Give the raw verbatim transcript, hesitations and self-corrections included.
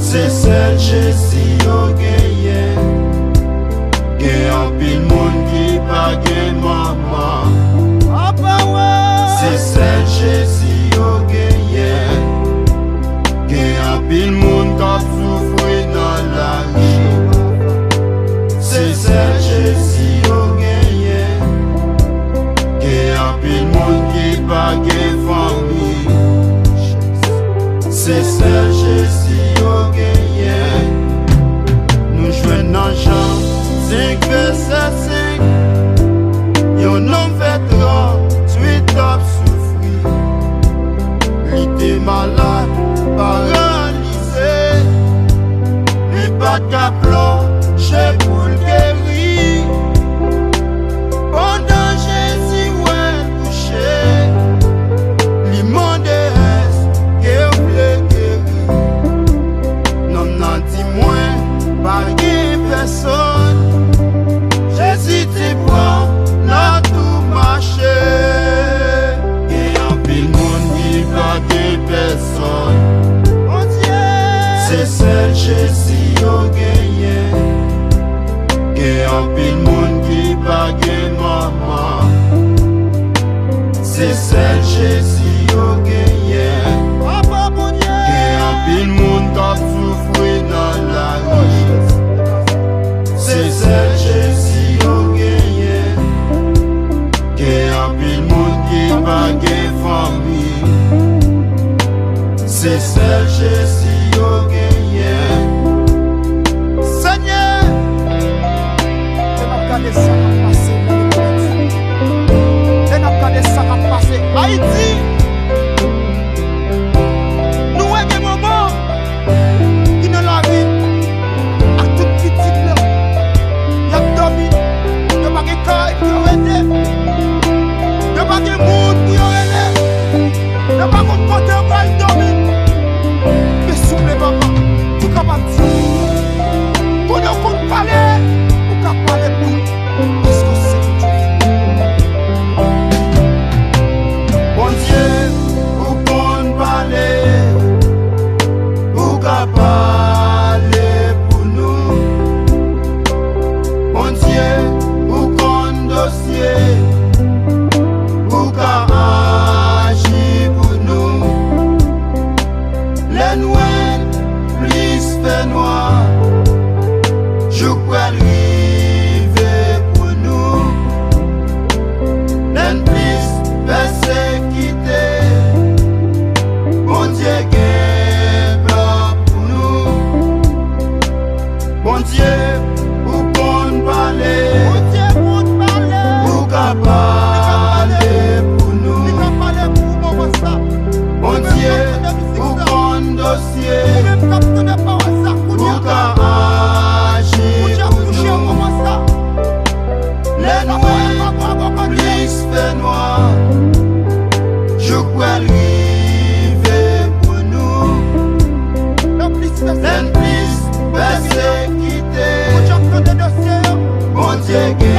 Se sèl Jezi yo genyen. Gen anpil moun ki pa gen manman. Se sèl Jezi yo genyen. Gen anpil moun k ap soufri nan lari. Se sèl Jezi yo genyen. Gen anpil moun ki pa gen fanmi. Se sèl Jezi yo genyen. Nou jwenn nan Jan senk vèsè senk. Yon nonm fè tranntuit an ap soufri. Li te malad, paralize. Li pa t ka plonje pou l geri. Pandan Jezi wè l kouche, li mande, èske w vle geri? Nonm nan di, mwen pa gen pèsonn. Jezi di, pran, n a tou mache. Gen anpil moun ki pa gen pèsonn. Se sèl Jezi yo genyen. Gen anpil moun ki pa gen manman. Se sèl Jezi yo genyen. Gen anpil moun k ap soufri nan lari. Se sèl Jezi yo genyen. Gen anpil moun ki pa gen fanmi. Se sèl Jezi yo genyen. Senyè, lè n ap gade sa k ap pase nan lemonn, lè n ap gade sa k ap pase Ayiti, nou wè gen manman ki nan lari ak tout pitit la. Y ap dòmi. Yo pa gen kay pou yo rete. Yo pa gen moun pou yo rele. Yo pa konn kote yo pral dòmi. Men souple, papa, ou kapab di, kote w konn pale, ou ka pale pou nou. Paske w se Bondye. Bondye, ou konn pale, ou ka pale pou nou. Bondye, ou konn dosye, ou ka aji pou nou. Lè nwèt plis fènwa, jou pral rive pou nou. Lè n plis pèsekite, Bondye gen plan pou nou. Bondye, ou konn pale. Bondye konn pale. Ou ka pale pou nou. Li ka pale pou ou, manman sa. Bondye, ou konn dosye. Ou menm k ap tande pawòl sa kounye a. Ou ka aji pou nou. Lè nwèt plis fènwa, jou pral rive pou nou. Lè n plis pèsekite, Bondye gen